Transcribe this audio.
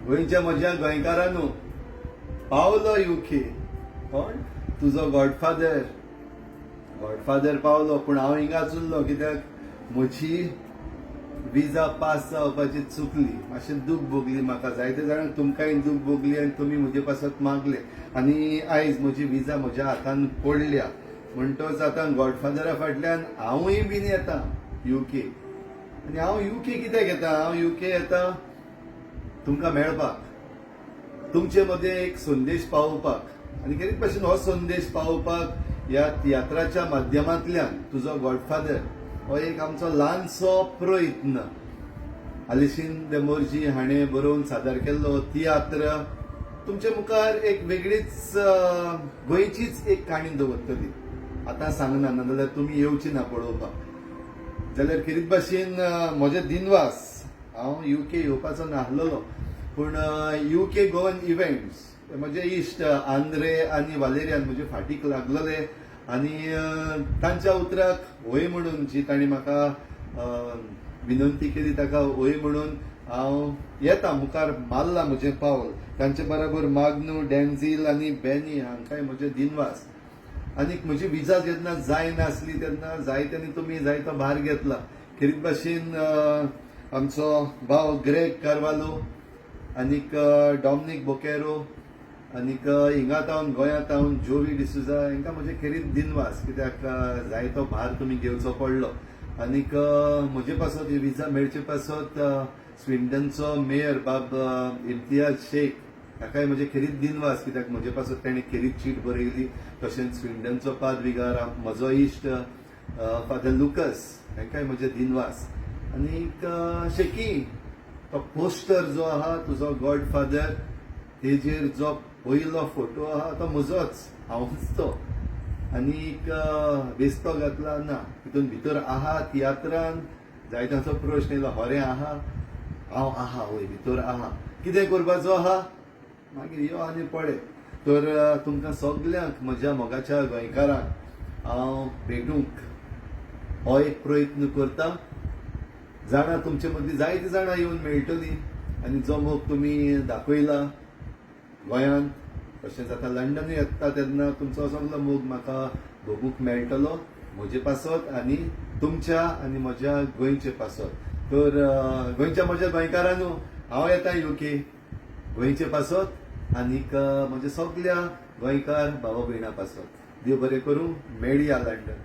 गोंयच्या म्हज्या गोंयकारांनो, पावलो युके. कोण तुजो गॉडफादर. गॉडफादर पावलो, पूण हांव हिंगाच उरलो, कित्याक म्हजी विजा पास जावपाची चुकली. मातशें दूख भोगली म्हाका, जायते जाणांक, तुमकांय दूख भोगली आनी तुमी म्हजे पासत मागले आनी आयज म्हजी विजा म्हज्या हातान पडल्या. म्हणटच आतां गॉडफादरा फाटल्यान हांवूय बीन येता युके. आनी हांव युके कित्याक येता? हांव युके येता तुमकां मेळपाक, तुमचे मदें एक संदेश पावोवपाक. आनी खेरीत भाशेन हो संदेश पावोवपाक ह्या तियात्राच्या माध्यमांतल्यान तुजो गॉडफादर हो एक आमचो ल्हानसो प्रयत्न. आलिशीन दे मोर्जी हाणें बरोवन सादर केल्लो तियात्र तुमचे मुखार एक वेगळीच गोंयचीच एक काणी दवरतली. आतां सांगना, नाजाल्यार तुमी येवची ना पळोवपाक. जाल्यार खेरीत भाशेन म्हजे दिनवास. हांव युके येवपाचो नासलेलो, पूण युके गोवन इव्हेंट्स म्हजे इश्ट आंद्रे आनी वालेरियान म्हजे फाटीक लागलेले आनी तांच्या उतराक हय म्हणून, जी तांणी म्हाका विनंती केली ताका हय म्हणून हांव येता, मुखार मारला म्हजें पावल. तांचे बराबर माग्नू, डॅन्झील आनी बॅनी हांकांय म्हजे दिनवास. आनीक म्हजी विजा जेन्ना जायनासली तेन्ना जायत्यांनी तुमी जायतो भार घेतला. खेरीत भाशेन आमचो भाव ग्रेग कार्वालो आनीक डॉमनीक बोकेरो आनीक हिंगा तावन, गोंया तावन जोवी डिसुजा हांकां म्हजे खेरीत दिनवास, कित्याक जायतो भार तुमी घेवचो पडलो. आनीक म्हजे पासत ही विजा मेळचे पासत स्विंडनचो मेयर बाब इम्तियाज शेख हाकाय म्हजे खेरीत दिनवास, कित्याक म्हजे पासत ताणें खेरीत चीट बरयली. तशेंच स्विंडनचो पादविगार, म्हजो इश्ट फादर लुकस हांकांय म्हजे दिनवास. आनीक शेकी तो पोस्टर जो आहा तुजो गॉडफादर, तेजेर जो पयलो फोटो आहा तो म्हजोच, हांवूच तो. आनीक बेस्तो घातला ना तितून भितर आहा. तियात्रान जायत्यांचो प्रश्न येयलो, खरें आहा? हांव आहा, वय भितर आहा. कितें करपाचो आहा मागीर यो आनी पळय. तर तुमकां सगल्यांक, म्हज्या मोगाच्या गोंयकारांक हांव भेटूंक हो एक प्रयत्न करता. जाणां, तुमचे मदीं जायतीं जाणां येवन मेळटलीं आनी जो मोग तुमी दाखयला गोंयांत, तशेंच आतां लंडनूय येता तेन्ना तुमचो सगलो मोग म्हाका भोगूंक मेळटलो, म्हजे पासत आनी तुमच्या आनी म्हज्या गोंयचे पासत. तर गोंयच्या म्हज्या गोंयकारांनो, हांव येता युके गोंयचे पासत आनीक म्हज्या सगल्या गोंयकार भावा भयणां पासत. देव बरें करूं, मेळया लंडन.